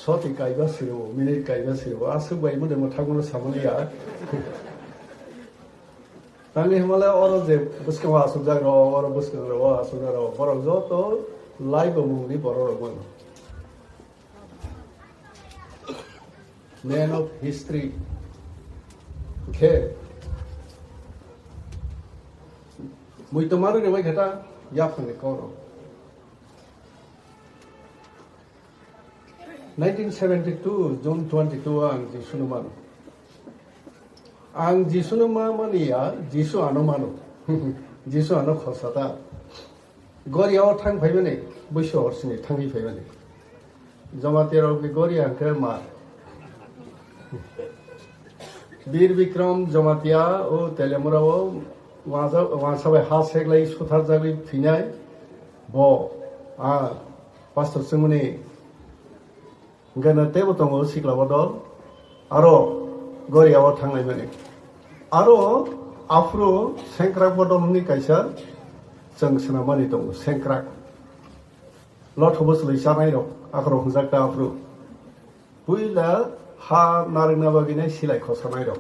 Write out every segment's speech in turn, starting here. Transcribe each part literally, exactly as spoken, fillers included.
Soti kaiba sirwo, minute kaiba sirwo, aswk bai mode mwthangmano samani ya. Tangni himale oro je bwskango aswkjak rok, oro bwskango rok, o aswkjak rok, borok joto live o mungni borok rok mano. Man of history. Khe. Mui to manu ni mai khata, yaphang ni koro. Nineteen seventy-two, June twenty-two ang Jisunu mano. Ang Jisunu ma mani ya, Jisu ano mano. Jisu ano khosata. Goria o thang phaimani, buisu horsini thangwi phaimani. Jamatia rok ni goria hwnkhe ma. Bir Bikram Jamatia o Telemura o wansa, wansa bai ha seklai sutharjagwi thwinai bo, a, pastor chwngmani Hwnkhe no teibo tongo sikla bodol, aro goria o thanglaimani. Aro aphuru sengkrak bodol hwnwi kaisa chwng swnamani tongo, sengkrak. Lotho bwswlwi chanai rok, akhorok hwnjak ta aphuru. Puila ha narwkna bagwi nai silai khosanai rok.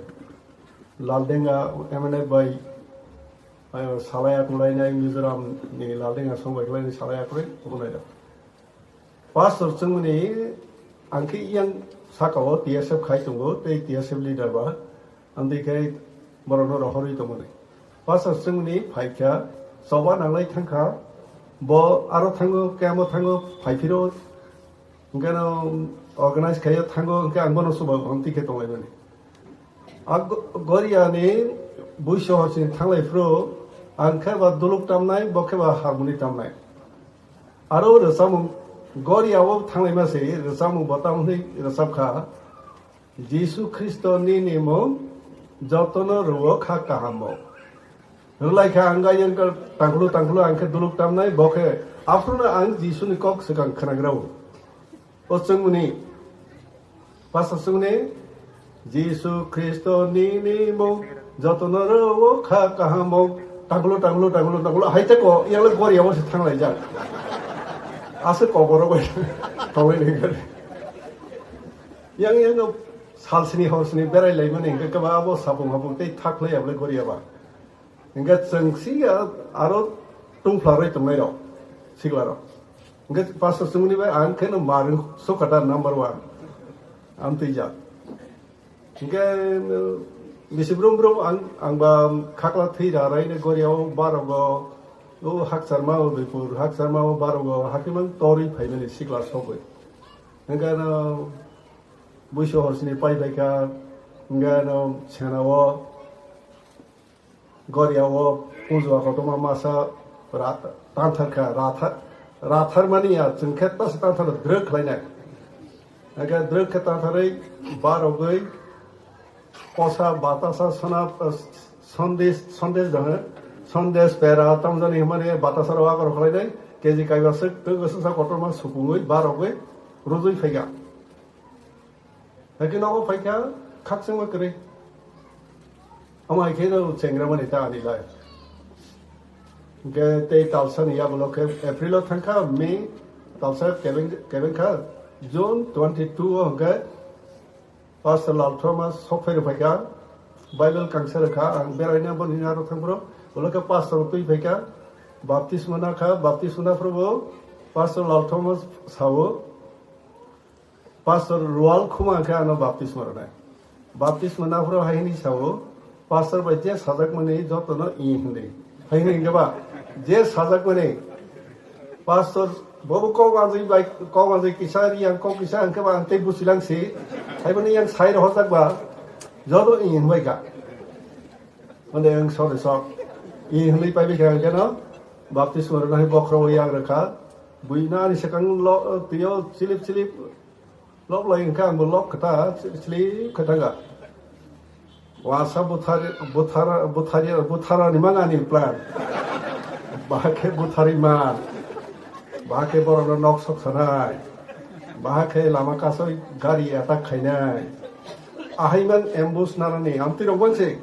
Laldenga M N F bai, ayo salai akwlainai Mizoram ni Laldenga song bai kwlainai salai akwlai, obonai rok. Pastor chwngmani ang khe yang saka o T S F khai tongo, tei T S F leader ba, ang twi khai borokno rohorwi tongmani. Pastor chwngmani phaikha, choba nanglai thangkha, bo aro thango, kemo thango, phaiphiro, hwnkhe no organize khaio thango, hwnkhe ang bono chuba ang twi khe tonglaimani. A go-, goria ni buiso horsini thanglai phuru, ang khe ba duluk tamnai, bo khe ba harmoni tamnai. Aro rwchapmung goria o thanglaima se rwchapmung bo tamo hwnwi rwchapkha, Jisu Khristo nini mung jotono rwo kha kaham mung. Rwlaikha ang ga yang ka tangkhulu tangkhulu ang khe duluk tamnai, bo khe aphuru no ang Jisu ni kok swkang khwnagrao. O chwngmani Pastor chwngni, Jisu Khristo nini mung jotono rwo kha kaham mung. Tanglo, tanglo, tanglo, tanglo. Hai tei ko, yang le goria o se thanglaijak. Aswk koboro bai thanglaini gari. Yang, yang no salsini horsini berai laimani hingke keba abo sapung hapung tei thak lai abo le goria ba. Hingke chwng si aro tungphlarwi tongnai rok, sikla rok. Hingke pastor chwngni bai ang khe no marwng sokata number one. Amtwi jak. Hingke, uh, bisi brum brum ang, ang ba khakla thwi rarai ne goria o barogo, o Hakcharma o Duipur, Hakcharma o barogo hakimang torwi phaimani sikla sogwi. Hingke no buiso horsini pai phaikha, hingke no sena o, Goria o punjua kotorma masa ra-, tantharkha, rathar, ratharmani ya, chwng khe tasa tanthar drwk khlainai. Age drwk khe tantharwi barogwi kosa batasa sona, eh, sondes, sondes dong, sondes pera tamjani hwnmani batasa rok akorok khlainai, K G kaiba swk, twi swksa kotorma supungwi barogwi rujui phaikha. Hakhe nogo phaikha khakchangma kwrwi. Omo hai khe no chengra mani ta ani life. Hingke tei talsa ni yagulo khe April o thangkha, May talsa kebeng, kebeng kha, June twenty two o hingke Pastor Lalthoma sok phai rwphaikha, Bible kangsa rwkha, ang beraina boni aro thangphuru, ulo khe pastor twi phaikha, baptisma nakha, baptisma naphuru bo Pastor Lalthoma sao, Pastor Rual Khuma khe ano baptisma rwnai. Baptisma naphuru hai hwnwi sao, Pastor bai je sajakmani jotono i hwnwi. Hai hwnwi hwnkhe ba, je sajakmani Pastor bobo kok manjwi bai, kok manjwi kisa ri ang kok kisa hwnkhe ba ang tei buchilang si. Hai boni yang sai rohorjak ba, joto i hwnbai kha. Mane ang sori sok. I hwnwi pai bikha hwnkhe no, baptisma rwnai bokhro yang rwkha. Buino ani swkang lo, twiyo chilip chilip Lok lai hwnkhe angbo lok kwta, chili kwta ga. Wasa buthar, buthar, buthar, buthar ni mang ani plan. Bahai khe buthar man. Bahai khe borok no nok sok sanai. Bahai khe lama kasoi gari attack khainai. Ahai man ambush narani amtwi rok banse.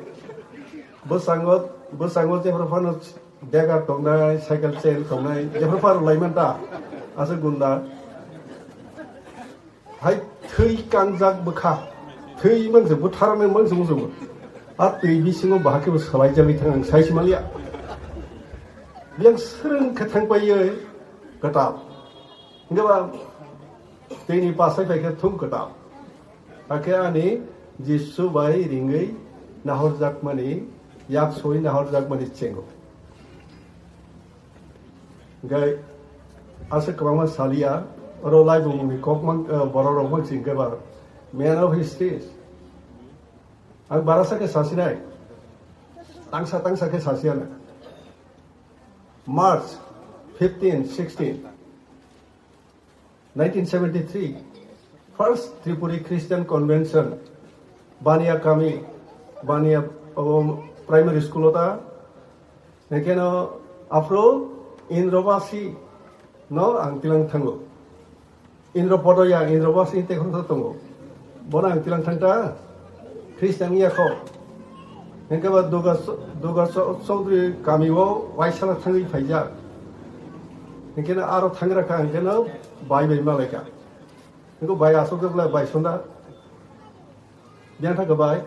Bwsango, bwsango jephru phano dega tongnai, cycle chain tongnai, jephru phano lai man ta. Asa gunda. Hai thwi kangjak bwkha, thwi mangse butharani mangse mangse bo. A twi bisingo bahai khe bo swlaijagwi thang ang sai se manliya. Biyang swrwng khe thang paiwi kwtal. Hingke ba twini pasai pai khe thum kwtal. Hakhe ani Jisu bai ringwi nahorjakmani, yak soi nahorjakmani chengo. Hingke aswk kwbangma saliya, oro laibumungni kok mang, eh, borok rok mang singke ba man of his days. Ang barasa khe sasinai, tangsa tangsa khe sasiyana. March fifteen, sixteen, nineteen seventy-three, first Tripuri Christian Convention, Bania Kami, Bania, um, Primary School ota, hingkeno aphuru Indrabasi no ang tilang thango. Indra podo ya, Indra bas inte khon tongo. Bono ang tilang thangta, Christian ya kho. Hingke ba Dugar, Dugar Chou-, Chaudhary kami o waisala thangwi phaijak. Hingke na aro thangra kha, hingke no bai bai malaika. Hingke bai asok de bla bai sonda. Biyang thangkha bai,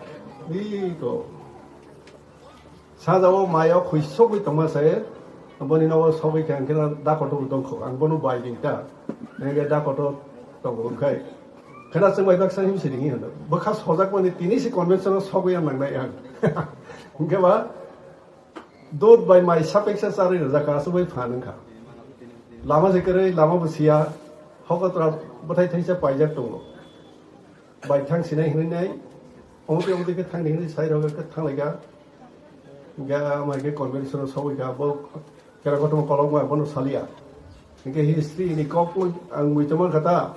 wi ko. Sajao mayo khwi sogwi tongma se, boni nogo sogwi khe, hingkhe na dakoto bo tongkho, ang bono bai ring ta. Hingkhe dakoto tongo wngkhai. Khena chwng bai baksa him siring hino. Bwkha sojak mani tini si convention o sogwi ang nangnai ang. Hingkhe ba, dot bai mai sapeksa charwi rwjak kha, aswk bai phan wngkha. Lama se kwrwi, lama bo siya, hokotra bwthai thaisa paijak tongo. Bai thang sinai hinwi nai, omo tei omo tei khe thang di hinwi sai rok khe thang lai kha. Hingkhe ama khe convention o sogwi kha, bo kera kotorma kolok ma bono saliya. Hingkhe history ni kok ang mui tongma kha ta.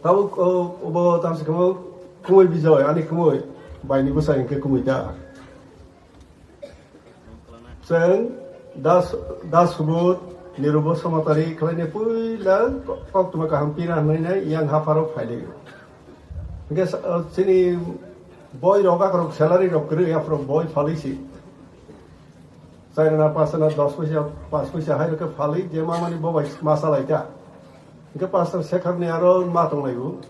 Tabuk o, obo tamsi khe mo kumui Bijoy, ani kumui bai ni bwsai hingkhe kumui ta. Chwng Das, Das Subud, Nirubo Somatari khlainai puila koktwma kaham pina hwnwi nai yang hapharo phailio. Hingke sa-, chini boi rok akorok salary rok kwrwi aphuru boi phalwi si. Chairana pasana dos poisa, pas poisa hai rok khe phalwi je mamani bo bai ma salai ta. Hingke pastor Sekharni aro ma tonglaibo.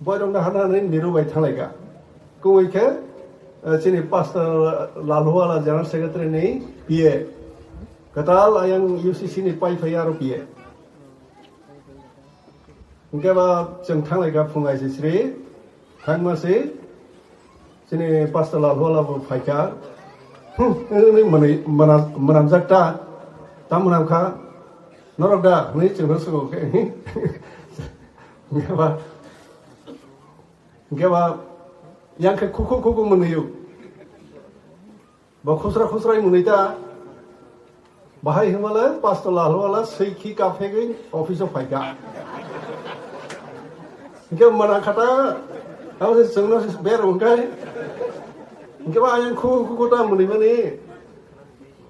Boirokno hana hwnwi Niru bai thanglaikha. Kubui khe, eh, chini pastor Lalhuwala General Secretary ni P A. Kwtal ayang U C C ni pai phai aro P A. Hingke ba chwng thanglaikha phung aisisri. Thangma se chini pastor Lalhuwala bo phaikha. Hmm, nini mwnwi mwnam-, mwnamjak ta? Ta mwnamkha? Norok da? Hwnwi chwngno swngokhe. Hingke ba, hingke ba, yang khe khukhu khukhu mwnwio. Bo khusra khusrai mwnwi ta. Bahai hwnmale pastor Lalhuwala swi khi kaphegwi office o phaikha. Hingke mwnang khata, abo se chwngno se ber wngkha. Hingke ba ayang khukhu khukhu ta mwnwi mani.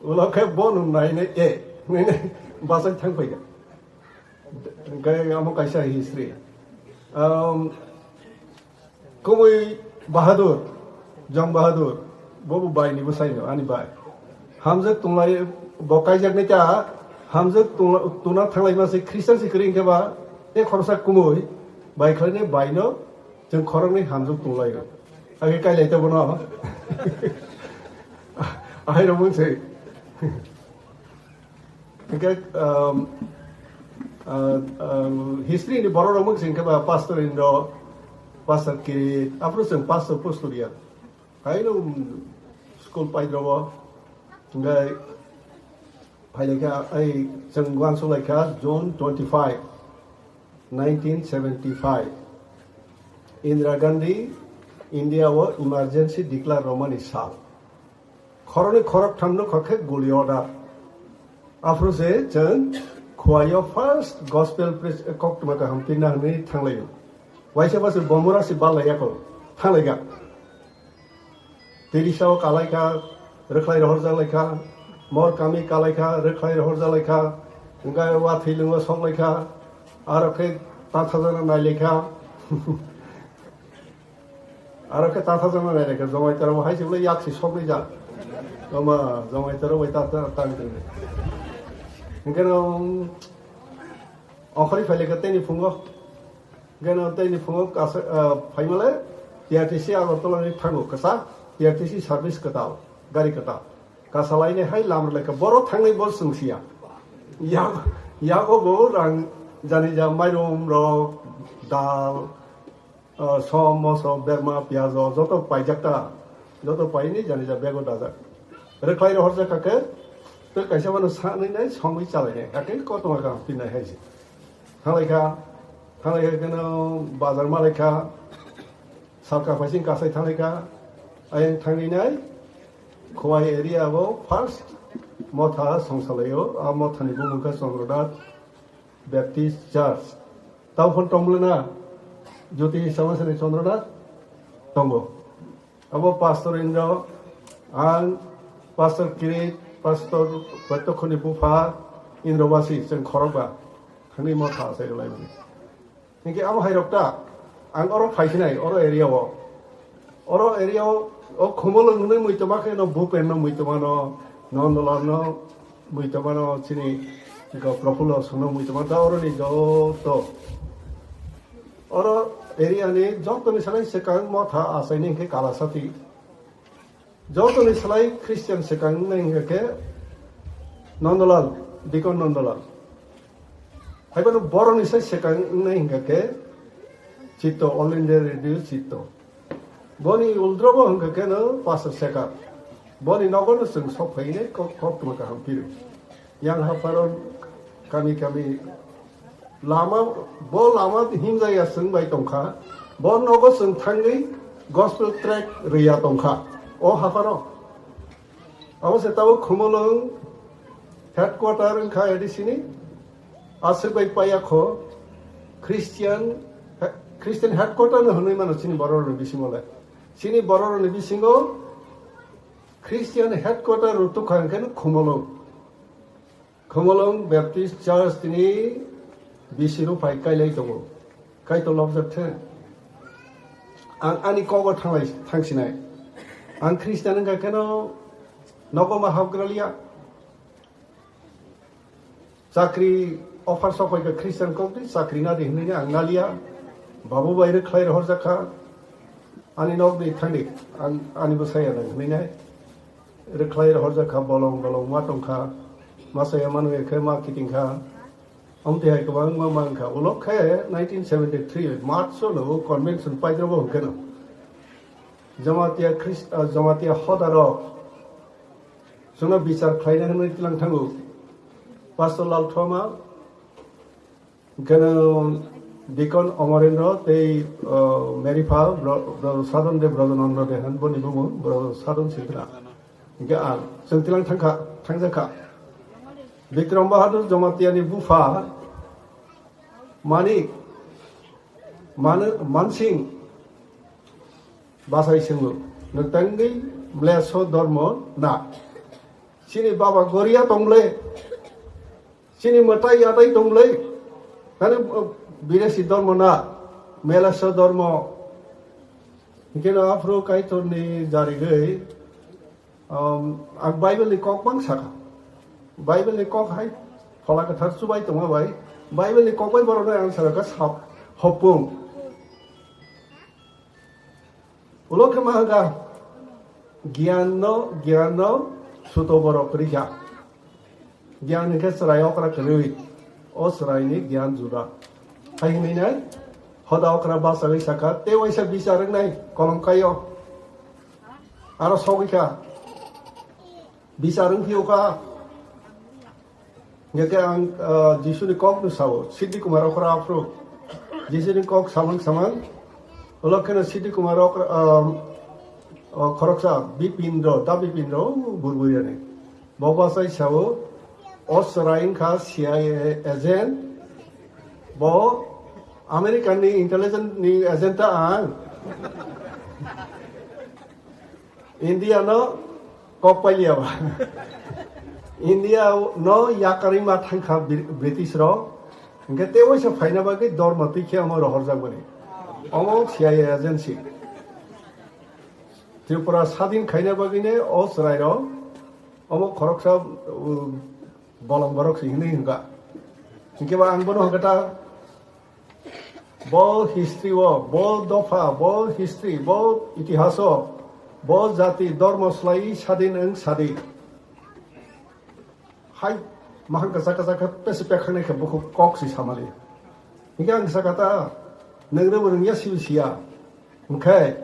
Ulo khe bo nung nai nai, eh, nai nai, bachai thang phaikha. Hingke amo kaisa history. Um, Kubui Bahadur, Jong Bahadur, bo bo bai ni bwsai no, ani bai. Hamjak tunglai, bo kaijak ni ta, hamjak tungla-, tuna thanglai ma se Christian se kwrwi hingke ba, te khoroksa kumui, bai khlai ni bai no, chwng khoroknwi hamjak tunglai o. Age kailai ta bono. Ahai rok mung se. Hingke, um, uh, um, history ni borok rok mung sing khe ba Pastor Indo, Pastor Kirit, aphuru chwng Pastor Posturia. Kaino school paidrobo, hingke phailai kha, ai chwng uansuk lai kha June twenty-five, nineteen seventy-five. Indira Gandhi India o emergency declare romani sal. Khoroknwi khoroktham no kha khe guli order. Aphuru se chwng Khowai o first gospel preach, koktwma kaham pirna hwnwi thanglaio. Waisa bwswk bomora se ballai yakho thanglaikha. Tirisa o kalaikha, rwkhlai rohorjak laikha, Mor Kami kalaikha, rwkhlai rohorjak laikha, hwnkhe wathwi lwngo sok laikha, aro khe ta thajana nai laikha. Aro khe ta thajana nai laikha, jomai tara bo hai se bwlai yak se sok nai jak. Oma jomai tara bai ta, ta, ta, ta. Hwnkhe no, ongkhorwi phai laikha tei ni phungo. Gana tei ni phungo kasa, ah, phaimale T R T C Agartala ni thango kasa, T R T C service kwtal, gari kwtal. Kasa laini hai lam rwlai kha, boro thangnai bo chwng siya. Yak-, yago bo rang jani ja mairum rok, dal, ah, som, moso, berma, piyajo, joto paijak ta, joto paini jani ja bego dajak. Rwkhlai rohorjak kha khe, tei kaisa mano sanwi nai, songwi chalai nai, hakhe koktma kaham pinai hai se. Thanglai kha, thanglai kha keno bazar malai kha, salka phaising kasai thanglai kha, ayang thangwi nai, Khowai area o first motha songsalai o, a motha ni bumung kha Chandra Nath Baptist Church. Tamo phone tong bwle na? Jyoti Samasani Chandra Nath tongo. Abo Pastor Indro, ang Pastor Kirit, Pastor Protokho ni bupha Indro Basi, chwng khorokba thangwi motha asai rwlai mani. Hinkhe abo hai rok ta, ang oro phai sinai, oro area o. Oro area o, o Khumulwng hwnwi muitoma khe no Bhupen no muitoma no, Nondalal no muitoma no, chini go Prafullo Song no muitoma ta oro ni joto. Oro area ni joto ni salai swkang motha asai ni hinkhe Kalasati. Joto ni salai Christian swkang wngnai hinkha khe Nondalal, Deacon Nondalal. Haiphano borok ni sai swkang wngnai hinkha khe Chitto, All India Radio Chitto. Boni uldrobo hinkha khe no Pastor Sekar. Boni nogo no chwng sok phai nai kok, koktwma kaham phiro. Yang hapharo kami kami lama, bo lama himjaya chwng bai tongkha, bo nogo chwng thangwi gospel tract rwya tongkha o hapharo. Abo se tabuk Khumulwng headquarter wngkha A D C ni, aswk bai paya kho Christian, Christian headquarter no hwnwi mano chini borok rokni bisingo le. Chini borok rokni bisingo Christian headquarter rw tukha hwnkhe no Khumulwng. Khumulwng Baptist Church tini bisi rw phai kailai tongo. Kaitor lobjak the. Ang ani kogo thanglai, thangsinai. Ang Christian wngkha kheno nogo ma hapgra liya. Chakri offer sok bai kha Christian kok di, chakri na di hinwi ang naliya. Babu bai rwkhlai rohorjak kha. Ani nok di thangdi, ang, ani bwsai ya nang hinwi nai. Rwkhlai rohorjak kha, bolong bolong ma tong kha, ma chaya manu ya khe ma kiting kha. Amtwi hai kwbangma ma wng kha. Ulo khe nineteen seventy-three March o no convention paidrobo hwn khe no. Jamatia Christ-, ah, Jamatia hoda rok chwngno bichar khlaina hwnwi tlang thango. Pastor Lal Thoma, Gana Deacon Omorendro tei, uh, Mary Pha, bro, bro Sadon de, Brojonondro de, han boni bumu, bro Sadon Sintra. Hingke ang, chwng tilang thangkha, thangjakha. Bikram Bahadur Jamatia ni bupha, Manik, Manu, Mansing, Basai swngo, "Nwtangwi mleso dormo na? Chini baba goria tongle, chini mwtai yatai tongle, tani, uh, biresi dormo na, meleso dormo." Hingke no aphuru Kaitorni jarigwi, um, ang Bible ni kok bang saka. Bible ni kok hai Phola Kwthar chubai tongma bai, Bible ni kok bai borokno ang saka sap hopung. Ulo khe ma hwnkha, giyanno, giyanno suto borok kwrwi kha. Giyan hwnkhe chwrai okra kwrwi, o chwraini giyan juda. Hai hwnwi nai, hoda okra bachagwi sakha, tei waisa bichar wngnai kolom kaio. Aro sogwi kha. Bichar wng phiyokha. Hingke ang, ah, Jisuni kok no sao, Siddhi Kumar okra aphuru. Jisuni kok samang samang. Ulo kheno Siddhi Kumar okra, ah, oh, khoroksa Bipindro, da Bipindro, oh, burburiyani. Bo bachai sao, o chwrai wngkha C I A agent. Bo American ni intelligence ni agent ta ang. India no kok pailiya ba. India no yakarwi ma thangkha Bri-, British rok. Hingke tei waisa phaina bagwi dorma twi khe omo rohorjak bani. Omo C I A agency. Tripura sadin khaina bagwi ne o chwrai rok. Omo khoroksa, uh, bolong borok se hinwi hwnkha. Hingke ba ang bono hwnkha ta, Bo history o, bo dopha, bo history, bo itihas o, bo jati dormo slai sadin wng sadi. Hai, mahang kasa kasa khe pesi pekhangnai khe bukhuk kok si samali. Hinkhe ang sakha ta, nang rwng ya sibi siya. Hinkhe,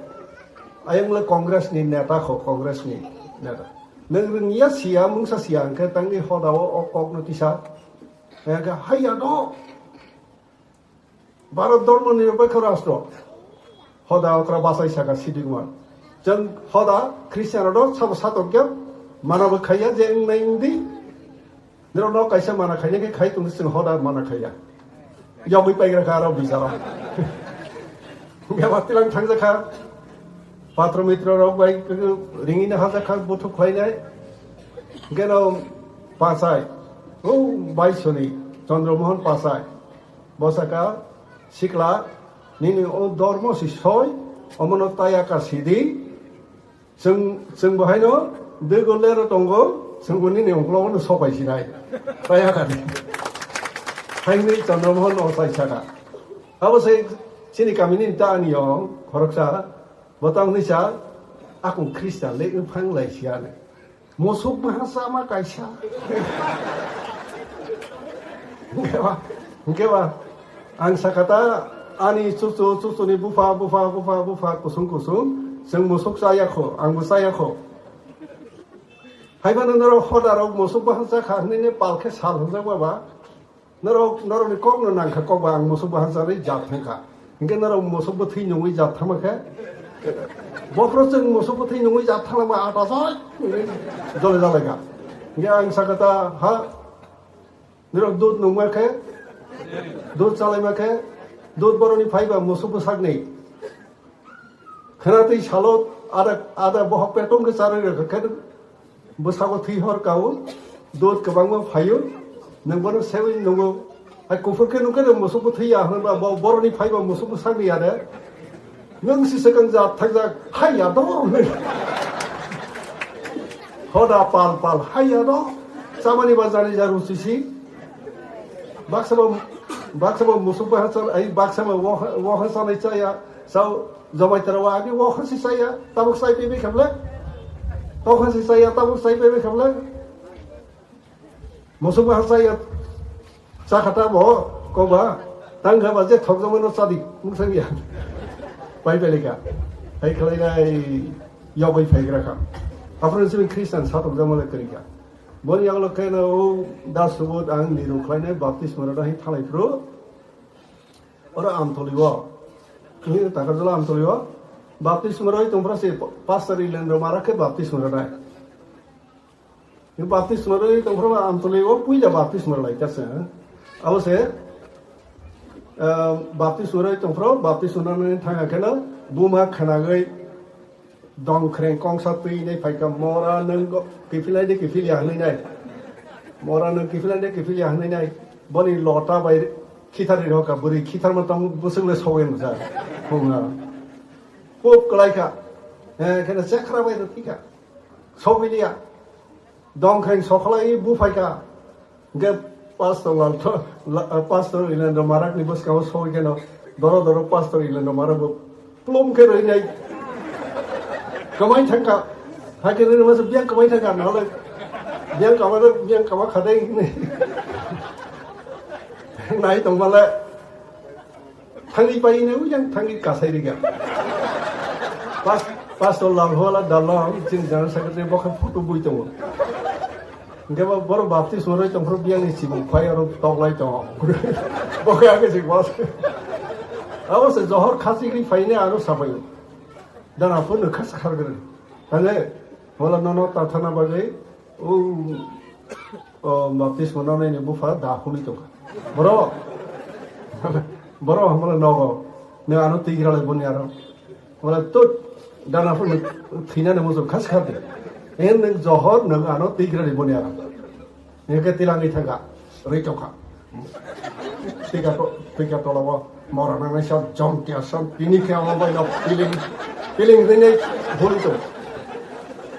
ayang le Congress ni neta kho, Congress ni neta. Nang rwng ya siya, mungsa siya, hinkhe tangni hoda o, o kok no tisa. Hinkhe, hai ya do. Bharat dormo nirapekho rastro. Hoda okra bachai saka Siddhi Kumar. Chwng hoda Christian rok sabo satok ya mana bo khaiya je wng nai wng di. Nirok no kaisa mana khaina khe khai tong chwng hoda mana khaiya. Yogwi paigra kha aro bijaro. Gaba tilang thangja kha. Patro mitro rok bai ringina haja kha buthuk khlainai. Geno Pasai. O bai soni Chandra Mohan Pasai. Bosaka, sikla, nini o dormo si soi, omono tayaka sidi, chwng, chwng bo haino dego lero tongo, chwng bo nini ungklogo no sopai sinai. Tayaka di. Haini Chandra Mohan o sai saka. Abo se chini kamini ta ani yong, khoroksa, botang nisa, akung Christian le, uphang lai siya ne. Musuk maha sama kaisa. Hingke ba, hingke ba, ang sakata ani chuchu, chuchuni bupha, bupha, bupha, bupha, kusung, kusung, chwng musuk chaya kho, ang bo chaya kho. Haibano norok hoda rok musuk maha chakha hinui ne palkhe sal hwnjak baba. Norok, norokni kokno nangkha, kokba ang musuk bahan charwi jat thangkha. Hinkhe norok musuk bwthwi nungwi jat thangma khe? Bophro chwng musuk bwthwi nungwi jat thanglama ata jai. Jole jale kha. Hinkhe ang sakha ta, ha? Norok dud nungma khe? Dud chalaima khe? Dud boroni phaiba musuk bwsakni. Khwnatwi salo ada, ada bohok petom khe charwi rwkha khe bwskango thwi hor kao, dud kwbangma phaio, nwng bono sewi nungo. Hai kuphur khe nung khe nwng musuk bwthwi ya hwnba bo boroni phaiba musuk bwsakni ya de. Nwng si swkang jat thakjak, hai ya do. Hoda pal pal, hai ya do. Chamani ba jani ja ruchi si. Baksa bo, baksa bo musuk bwsa, ai baksa bo wo, wo sanai chaya. Sao, jomai tara wa, ani wo khasi saya, tabuk sai pebe khamle. To khasi saya, tabuk sai pebe khamle. Musuk ba saya, chakhata bo, koba, tang khaba je thok jomai no chadi, mung sang ya. Pai pele ka. Hai khalai nai, yogoi phai gra ka. Apro sini Christian satok jomai le kri ka. Boni yaglo kena o das subut ang niru khlai nai baptisma rada hi thalai pro. Oro Amtoli o. Ni Takarjala Amtoli o. Baptisma roi tongphra se Pastor Ilendro Marak khe baptisma roi nai. Ni baptisma roi tongphra Amtoli o puila baptisma roi lai kase. Abo se, ah, baptisma roi tongphra baptisma roi thanga kheno buma khanagoi Dongkhreng kongsa twi nai phaikha, mora nwng go-, kiphilai de kiphilya hwnwi nai. Mora nwng kiphilai de kiphilya hwnwi nai. Boni lota bai khithar ri rokha, bwrwi khithar ma tamo bwswk le sogwi rwjak. Phunga. Pop kwlai kha. Eh, kheno chekhra bai rw phikha. Sogwi liya. Dongkhreng sokhlai buphaikha. Hingke Pastor Lal to, la, Pastor Ilendro Marak ni bwskango soi keno, doro doro Pastor Ilendro Marak bo plum khe roi nai. Kamai thangka, hakhe roi masa biang kamai thangka, nahole biang kama do, biang kama khadai hinwi. Nai tongmale. Thangwi pai ne, ujang thangwi kasai riga. Pas-, Pastor Lalhola Dalong, chini General Secretary, bo khe photo bui tongo. Hingke bo borok baptisma roi tongphuru biyang ni chibuk phai aro toklai tongo. Bo khe age chik bos. Abo se johor khasi gwi phai ne aro sabai. Dana phuru no khas khar gre. Tale, bola nono tathana bagwi, u, o, baptisma nanai ni bupha da hwnwi tongkha. Borok, borok hamala nogo, nwng ano twi gra lai boni aro. Bola tut, dana phuru thwina ni muchung khas khar de. En nwng johor, nwng ano twi gra lai boni aro. Hingke tilangwi thangkha, rwi tongkha. Pika to-, pika tolao mora nangnai sa jom tia sa tini khe amo bai no piling, piling rinai holi to.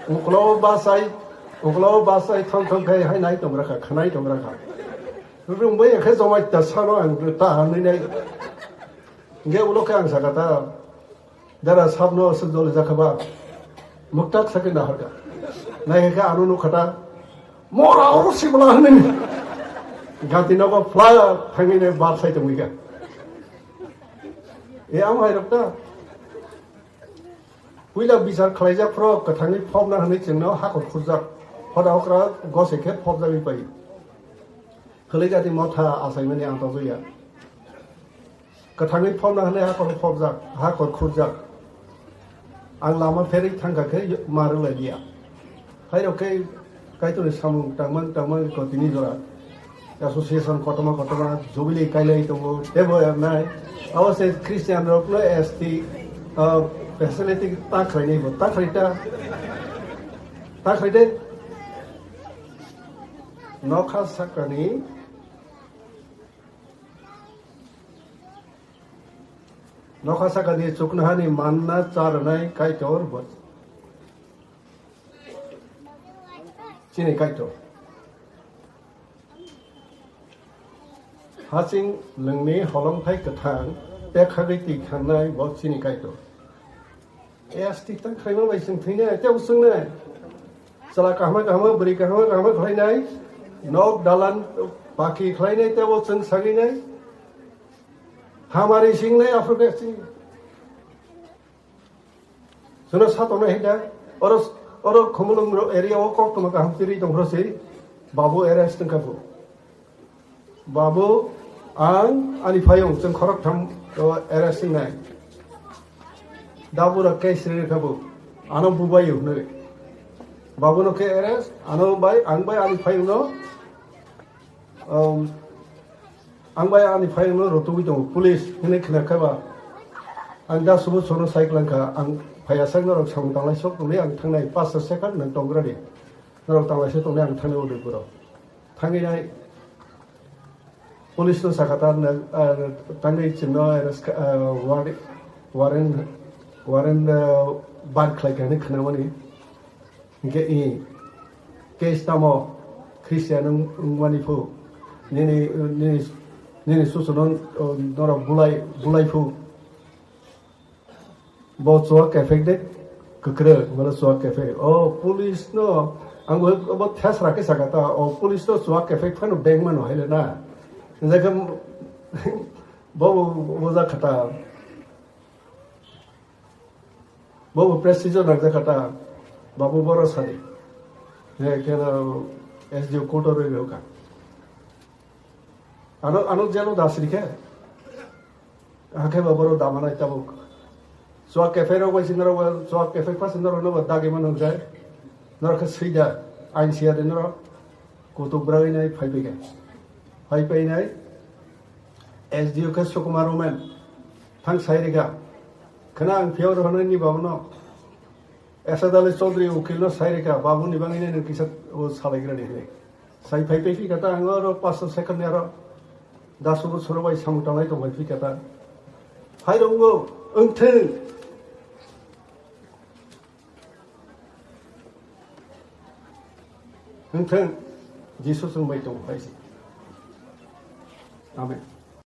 Uklo basai, uklo basai thong thong khai hai nai tong rakha, khanai tong rakha. Rung bai khe jomai ta sano ang ta hanwi nai. Hingke ulo khe ang sakha ta, jara sabno aswk joli jakha ba, mwktak sakhe naharkha. Naikhe ano nukha ta, mora oro sibla hwnwi. Gati nogo phla thangwi ne bar sai tongwi kha. E ang hai rok ta. Puila bichar khlaijak phro kwthangwi phobna hwnwi chwngno hakhor khurjak. Hoda okra gose khe phobjagwi pai. Khwlwi gati motha achaimani ang tojokya. Kwthangwi phobna hwnwi hakhor phobjak, hakhor khurjak. Ang lama pherwi thangkha khe ma rwlai liya. Hairok khe Kaitorni samung tangmang tangmang ko tini jora. Association kotorma kotorma jubilee kailai tongo, tebo ernai. Abo se Christian rokno S T, ah, facility ta khlainai bo, ta khlai ta. Ta khlai de. Nokha sakani Nokha sakani chuknohani manna cha rwnai Kaitor bo. Chini Kaitor. Haching lwngni holongthai kwthang pekhagwi twi khanai bo chini Kaitor. S T tang khlaima bai chwng thwinai, tei bo chwngnai. Chwla kahama kahama, bwrwi kahama kahama khlainai. Nok dalan paki khlainai, tei bo chwng saginai. Hamari singnai aphuru khe chini. Chwngno sa tongnai hai da. Oro, oro Khumulwng ro-, area o koktwma kaham chiri tongphuru se. Babu arrest wngkha bo. Babu, ang, ani phayung, chwng khoroktham, o, arrest wngnai. Dabura case ri kha bo. Ano bubaio hwnwi. Babuno khe arrest, ano bai, ang bai ani phayungno, um, ang bai ani phayungno rotogwi tongo, police hwnwi khna kha ba. Ang da subo sono cycle wngkha, ang phaiya sak norok samung tanglai sok tongwi ang thangnai, paanch ta second nang tonggra di. Norok tanglai sok tongwi ang thangnai Udaipuro. Thangwi nai police no sakha ta nang, ah, tangwi chwngno arrest kha, ah, warrant, warrant, warrant, ah, bar khlai kha hwnwi khnamani. Hingke i case tamo Christian wng-, wngmani phu. Nini, nini, nini susuno, o, norok bulai, bulai phu. Bo chuwak kephek de, kwkrwng, bono chuwak kephek. O, police no, ang bo, bo thesra khe sakha ta, o, police no chuwak kephek phano beng mano hai le na. Hingke bo, bo, bo jakha ta. Bo bo precision nang jakha ta, babu boro sadi. He khe na S D O court o rwi rw kha. Ano, ano jelo das ri khe. Hakhe ba boro damanai tabuk. Chuwak kephek rok bai si norok ba, chuwak kephek pha si norok no ba dagi mano jai. Norok khe swi da, ain siya de norok. Kutuk bwragwi nai phai pai kha. Phai pai nai S D O khe Sukumar Omen. Thang sai rikha. Khna ang phiyok rw hwnwi ni babuno. Esad Ali Chaudhary ukil no sai rikha, babu ni bangwi nai nwng kisa o salaigra ni hwnwi. Sai phai phai phikha ta ang oro paanch ta second ni aro dasu bo soro bai samung tanglai tong bai phikha ta. Hai rok wngthwng. Wngthwng, Jisu chwng bai tong phai si. Amen.